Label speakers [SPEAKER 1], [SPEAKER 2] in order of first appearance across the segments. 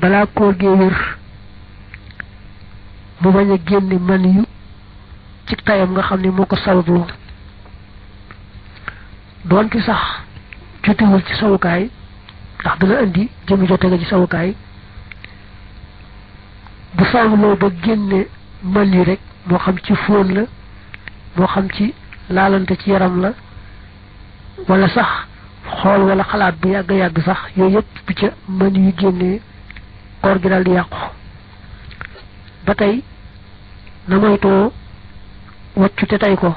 [SPEAKER 1] balaa koor gee wér mu bañ a génne man yu ci tayam nga xam ne moo ko sabablu doonte sax jotewul ci sawukaay ndax dana indi jëmi jote nga ci sawukaay bu sababloo ba génne man yu rek moo xam ci fóon la moo xam ci laalante ci yaram la wala sax xool wala xalaat bu yàgg yàgg sax yooyu yëpp bu ca man yu génnee koor gi daal di yàqu ba tey na moytoo waccu te tey ko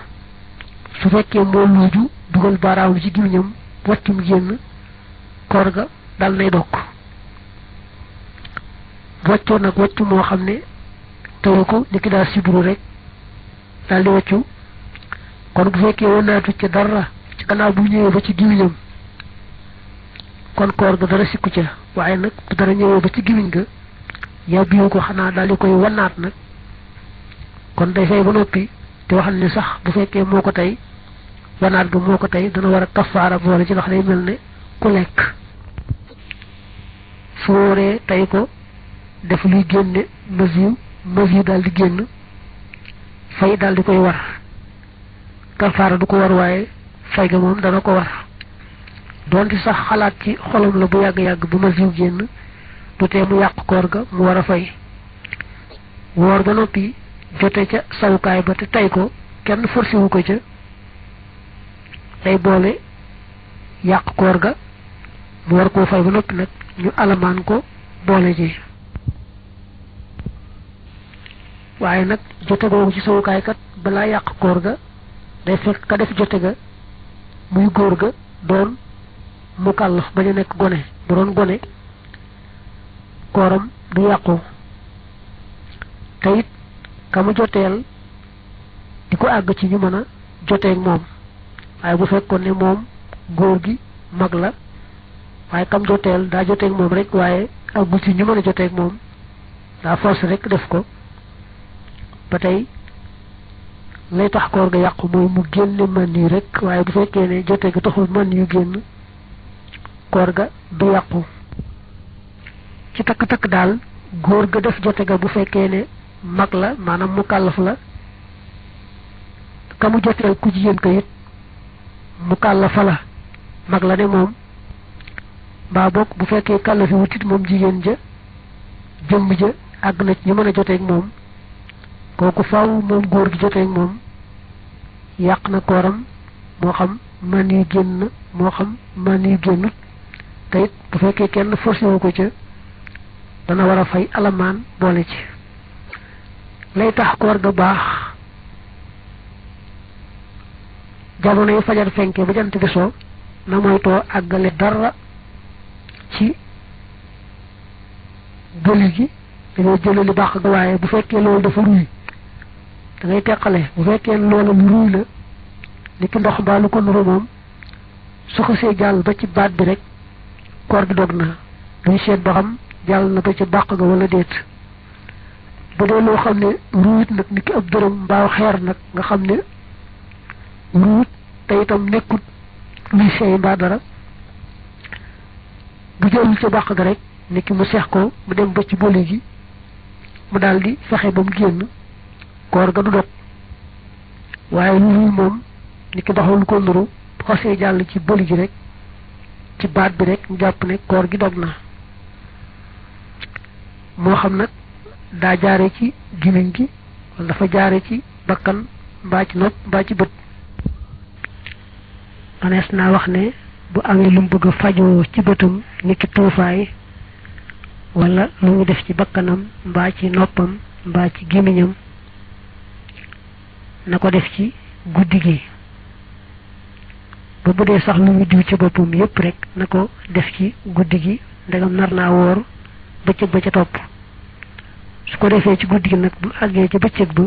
[SPEAKER 1] su fekkee moo luuju dugal baaraam ci gémmiñam waccum génn koor ga dal nay dokk waccoo nag waccu moo xam ne teyu ko ni ki daal siburu rek daal di waccu kon bu fekkee wanaatu ci dara ci gannaaw bu ñëwee ba ci gémmiñam kon koor ga dara sikku ca waaye nag bu dara ñëwee ba ci gémmiñ ga yàbbiwu ko xanaa daal di koy wanaat nag kon day fay ba noppi te waxal ne sax bu fekkee moo ko tey wanaat ga moo ko tey dana war a kafaara boole ci ndax day mel ne ku lekk su wóoree tey ko def luy génne masiw daal di génn fay daal di koy war kafaara du ko war waaye fay ga moom dana ko war doonte sax xalaat ci xolam la bu yàgg-yàgg bu masiw génn du tee mu yàq koor ga mu war a fay woor ba noppi jote ca sawukaay ba te tey ko kenn forcé wu ko ca day boole yàq koor ga mu war koo fay ba noppi nag ñu alamaan ko boole ji waaye nag jote googu ci sawukaay kat balaa yàq koor ga day fekk ka def jote ga muy góor ga doon mu kàllaf bañ a nekk gone bu doon gone kooram du yàqu te it ka mu joteel di ko àgg ci ñu mën a joteeg moom waaye bu fekkoon ne moom góor gi mag la waaye kam joteel daa joteeg moom rek waaye àggul ci ñu mën a joteeg moom daa force rek def ko ba tey lay tax koor ga yàqu mooy mu génne man yu rek waaye bu fekkee ne jote ga taxul man yu génn koor ga du yàqu ci takk-takk daal góor ga def jote ga bu fekkee ne mag la maanaam mu kàllaf la ka mu joteel ku jigéen ko it mu kàllafa la mag la ne moom mbaa bokk bu fekkee kàllafi wutit moom jigéen ja jëmm ja àgg na ci ñu mën a joteeg moom kooku faaw moom góor gi joteeg moom yàq na kooram moo xam man yu génn moo xam man yu génnut te it bu fekkee kenn forcé wu ko ca dana war a fay alamaan boole ci lay tax koor ga baax jamono yu fajar fenke ba jant bi soo na moytoo àggale dara ci bëli gi dañoo jële li baax ga waaye bu fekkee loolu dafa ruy da ngay teqale bu fekkee loolu lu ruy la ni ki ndox mbaa lu ko nuru moom su xasee jàll ba ci baat bi rek koor gi dog na duñ seet ba xam jàll na ba ci bàq ga wala déet bu dee loo xam ne ruut nag ni ki ab dërëm mbaa xeer nag nga xam ne ruut te itam nekkut luy seey mbaa dara bu jëlul ci bàq ga rek ni ki mu seex ko mu dem ba ci boli gi mu daldi fexe ba mu génn koor ga du dog waaye lu ruy moom ni ki doxul ko nuru bu xasee jàll ci boli gi rek ci baat bi rek ñu jàpp ne koor gi dog na moo xam nag daa jaare ci gémmiñ gi wala dafa jaare ci bakkan mbaa ci nopp mbaa ci bët manees naa wax ne bu amee lu mu bëgg a fajoo ci bëtam ni ki tuufaay wala lu mu def ci bakkanam mbaa ci noppam mbaa ci gémmiñam na ko def ci guddi gi ba bu dee sax lu mu diw ci boppam yépp rek na ko def ci guddi gi ndegam nar naa woor bëccëg ba ca topp su ko defee ci guddi gi nag bu àggee ci bëccëg ba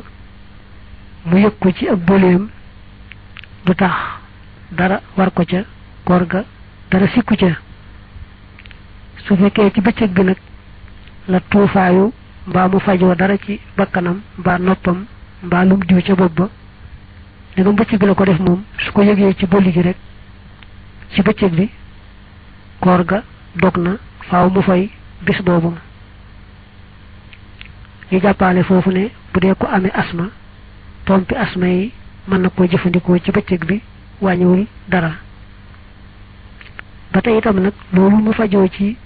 [SPEAKER 1] mu yëg ko ci ak bëleem du tax dara war ko ca koor ga dara sikku ca su fekkee ci bëccëg bi nag la tuufaayu mbaa mu fajoo dara ci bakkanam mbaa noppam mbaa lum diw ca bopp ba ndegam bëccëg bi la ko def moom su ko yëgee ci bëli gi rek ci bëccëg bi koor ga dog na faaw mu fay bis boobu ñu jàppale foofu ne bu dee ko amee asma pompi asma yi mën na koo jëfandikoo ci bëccëg bi wàññiwul dara ba tey itam nag loolu mu fajoo ci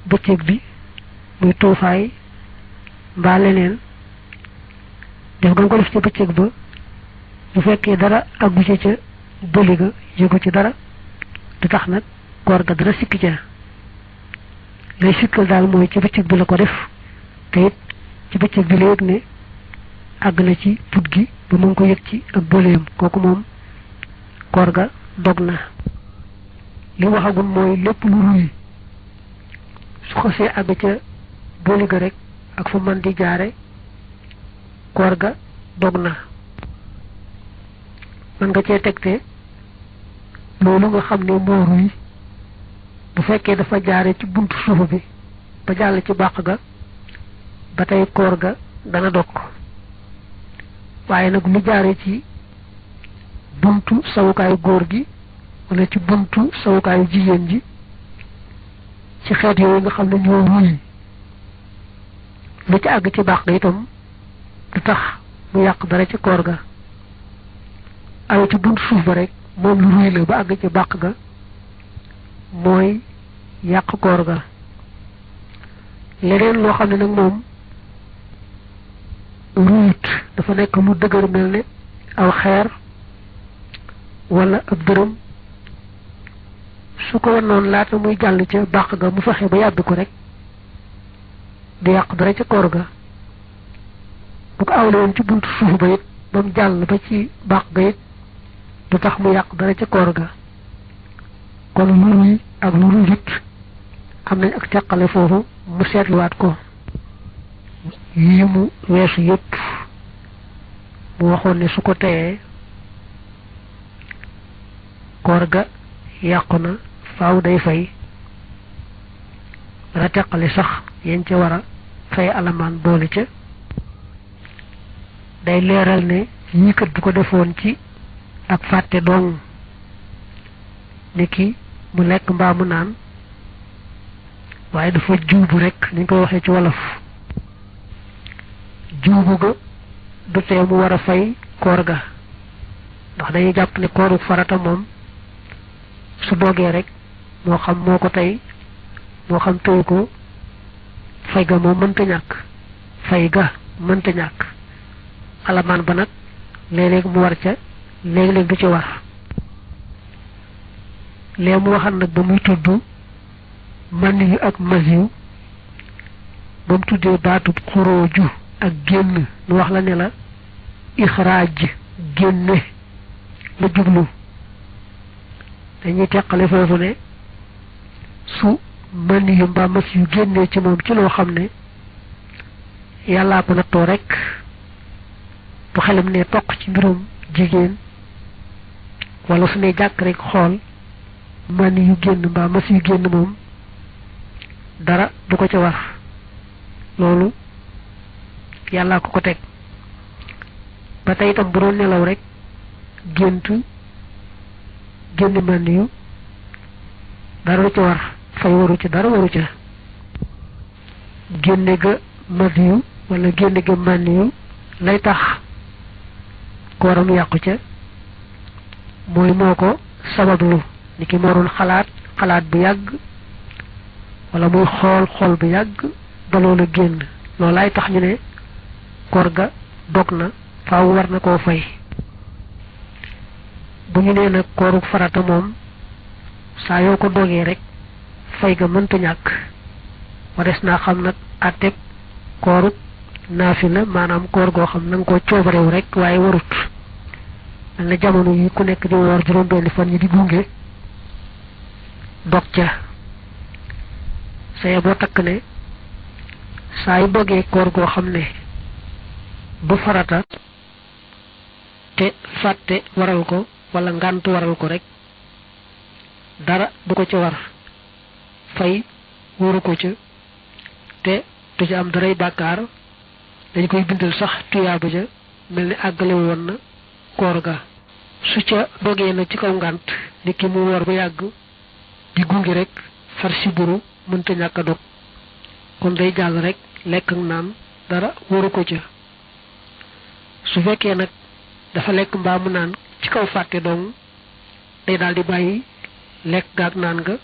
[SPEAKER 1] bëccëg bi muy tuufaay mbaa leneen def nga ko def ci bëccëg ba bu fekkee dara aggu ca bëli ga yëgu ci dara du tax nag koor ga dara sikki ca lay sikkal daal mooy ci bëccëg bi la ko def te it ci bëccëg bi la yëg ne àgg na ci put gi ba mu ngi ko yëg ci ak bëleem kooku moom koor ga dog na li waxagul mooy lépp lu ruy su xasee àgg ca bëli ga rek ak fu mën di jaare koor ga dog na man nga cee tegte loolu nga xam ne moo ruy bu fekkee dafa jaare ci buntu suuf bi ba jàll ci bàq ga ba tey koor ga dana dog waaye nag lu jaare ci buntu sawukaayu góor gi wala ci buntu sawukaayu jigéen ji ci xeet yooyu nga xam ne ñoo ruy lu ci àgg ci bàq ga itam du tax mu yàq dara ci koor ga aw ci buntu suuf ba rek moom lu ruy la ba àgg ci bàq ga mooy yàq koor ga leneen loo xam ne nag moom ruyut dafa nekk lu dëgër mel ne aw xeer wala ab dërëm su ko noonu laata muy jàll ca bàq ga mu fexe ba yàbbi ko rek du yàq dara ca koor ga bu ko awle woon ci buntu suuf ba it ba mu jàll ba ci bàq ga it du tax mu yàq dara ca koor ga kon lu ruy ak lu ruyut am nañ ak teqale foofu mu seetluwaat ko yi mu weesu yépp mu waxoon ne su ko teyee koor ga yàqu na faaw day fay dana teqale sax yéen ca war a fay alamaan boole ca day leeral ne yii kat bu ko defoon ci ak fàtte dong ni ki mu lekk mbaa mu naan waaye dafa juubu rek ni ñu koy waxee ci wolof juubu ga du tee mu war a fay koor ga ndax dañuy jàpp ne kooru farata moom su dogee rek moo xam moo ko tey moo xam tey ko fay ga moom mënta ñàkk fay ga mënta ñàkk alamaan ba nag léeg-léeg mu war ca léeg-léeg du ci war lee mu waxal nag ba muy tudd man yu ak masiw ba mu tuddee baatub xurooju ak génn nu wax la ne la ixraaj génne la jublu dañuy teqale foofu ne su man yu mbaa masiw génnee ci moom ci loo xam ne yàllaa ko nattoo rek bu xelam ne toq ci mbirum jigéen wala su ne jàkk rek xool man yu génn mbaa mas yu génn moom dara du ko ca war loolu yàllaa ko teg ba tey itam bu doon nelaw rek gént génn man yu dara du ca war fay waru ca dara waru ca génne ga man yu wala génne ga man yu lay tax kooram yàqu ca mooy moo ko sabablu ni ki moo doon xalaat bu yàgg wala muy xool bu yàgg ba loola génn loolaay tax ñu ne koor ga dog na faaw war na koo fay bu ñu nee nag kooru farata moom saa yoo ko dogee rek fay ga mënta ñàkk wares naa xam nag àtteb kooru naafila maanaam koor goo xam na nga koo coobarewu rek waaye warut mel na jamono yi ku nekk di woor juróom-benni fan yi di gunge dog ca saye boo takk ne saa yu dogee koor goo xam ne du farata te fàtte waral ko wala ngànt waral ko rek dara du ko ca war fay waru ko ca te du ca am daray bàkkaar dañ koy bindal sax tuyaaba ja mel ni àggale woon na koor ga su ca dogee na ci kaw ngànt nit ki mu woor ba yàgg di gungi rek far si buru mënta ñàkk a dog kon day jàll rek lekk ak naan dara wóoru ko ca su fekkee nag dafa lekk mbaa mu naan ci kaw fàtte dong day daal di bàyyi lekk gaag naan nga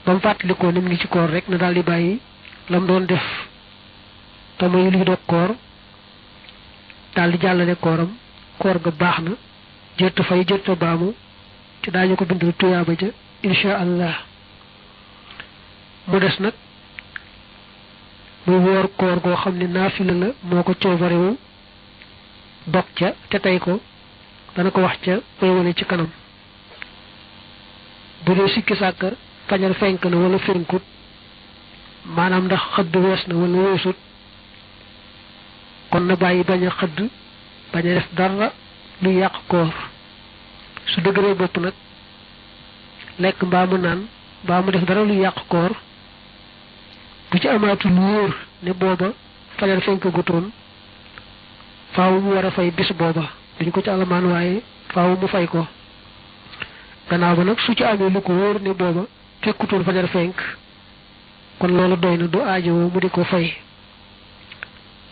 [SPEAKER 1] ba mu fàttalikoo ni mu ngi ci koor rek na daal di bàyyi lam doon def te muy luy dog koor daal di jàllale kooram koor ga baax na jërta fay jërta baamu ci daañu ko bindal tuyaaba ja insha allah mu des nag muy woor koor goo xam ne naafila la moo ko coobarewu dog ca te tey ko dana ko wax ca wéywale ci kanam bu dee sikki sàkka fajar fenk na wala fenkut maanaam ndax xëdd wees na wala weesut kon na bàyyi bañ a xëdd bañ a def dara lu yàq koor su dëgëree bopp nag lekk mbaa mu naan mbaa mu def dara lu yàq koor bu ci amaatul wóor ne booba fajar fenk gutoon faaw mu war a fay bis booba duñ ko ci alamaan waaye faaw mu fay ko gannaaw ba nag su ci amee lu ko wóor ne booba fekkutoon fajar fenk kon loolu doy na du aajowoo mu di ko fay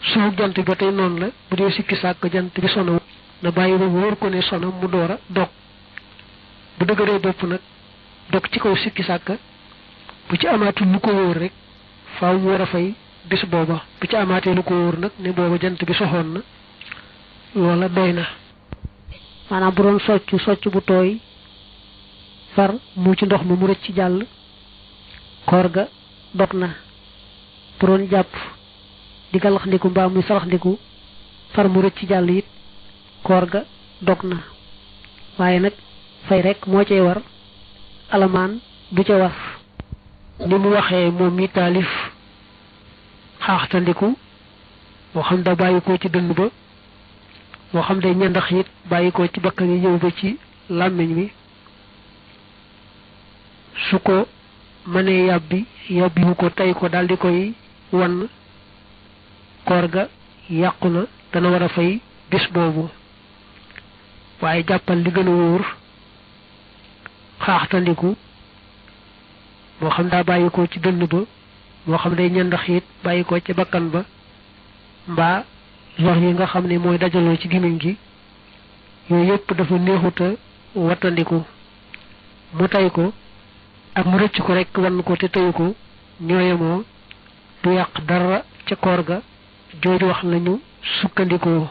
[SPEAKER 1] su jant bi ba tey noonu la bu dee sikki sàkk jant bi sono na bàyyi ba wóor ko ne sono mu door a dog bu dëgëree bopp nag dog ci kaw sikki sàkk bu ci amaatul lu ko wóor rek faaw mu war a fay bis booba bu ci amaatee lu ko wóor nag ne booba jant bi soxoon na loola doy na maanaam bu doon socc bu tooy far mu ci ndox mi mu rëcc jàll koor ga dog na bu doon jàpp di galaxndiku mbaa muy salaxndiku far mu rëcc jàll it koor ga dog na waaye nag fay rek moo cay war alamaan du ca war ni mu waxee moom mi taalif xaaxtandiku moo xam da bàyyi ko ci dënn ba moo xam day ñandax it bàyyi ko ci bakkan yi ñëw ba ci làmmiñ wi su ko mënee yàbbiwu ko tey ko daldi koy wan koor ga yàqu na dana war a fay bis boobu waaye jàppal li gën a wóor xaaxtandiku moo xam daa bàyyi ko ci dënn ba moo xam day ñandax it bàyyi ko ci bakkan ba mbaa lor yi nga xam ne mooy dajaloo ci gémmiñ gi yooyu yëpp dafa neexuta wattandiku mu tey ko ak mu rëcc ko rek wan ko te teyu ko ñooyemoo du yàq dara ca koor ga jooju wax lañu sukkandikoo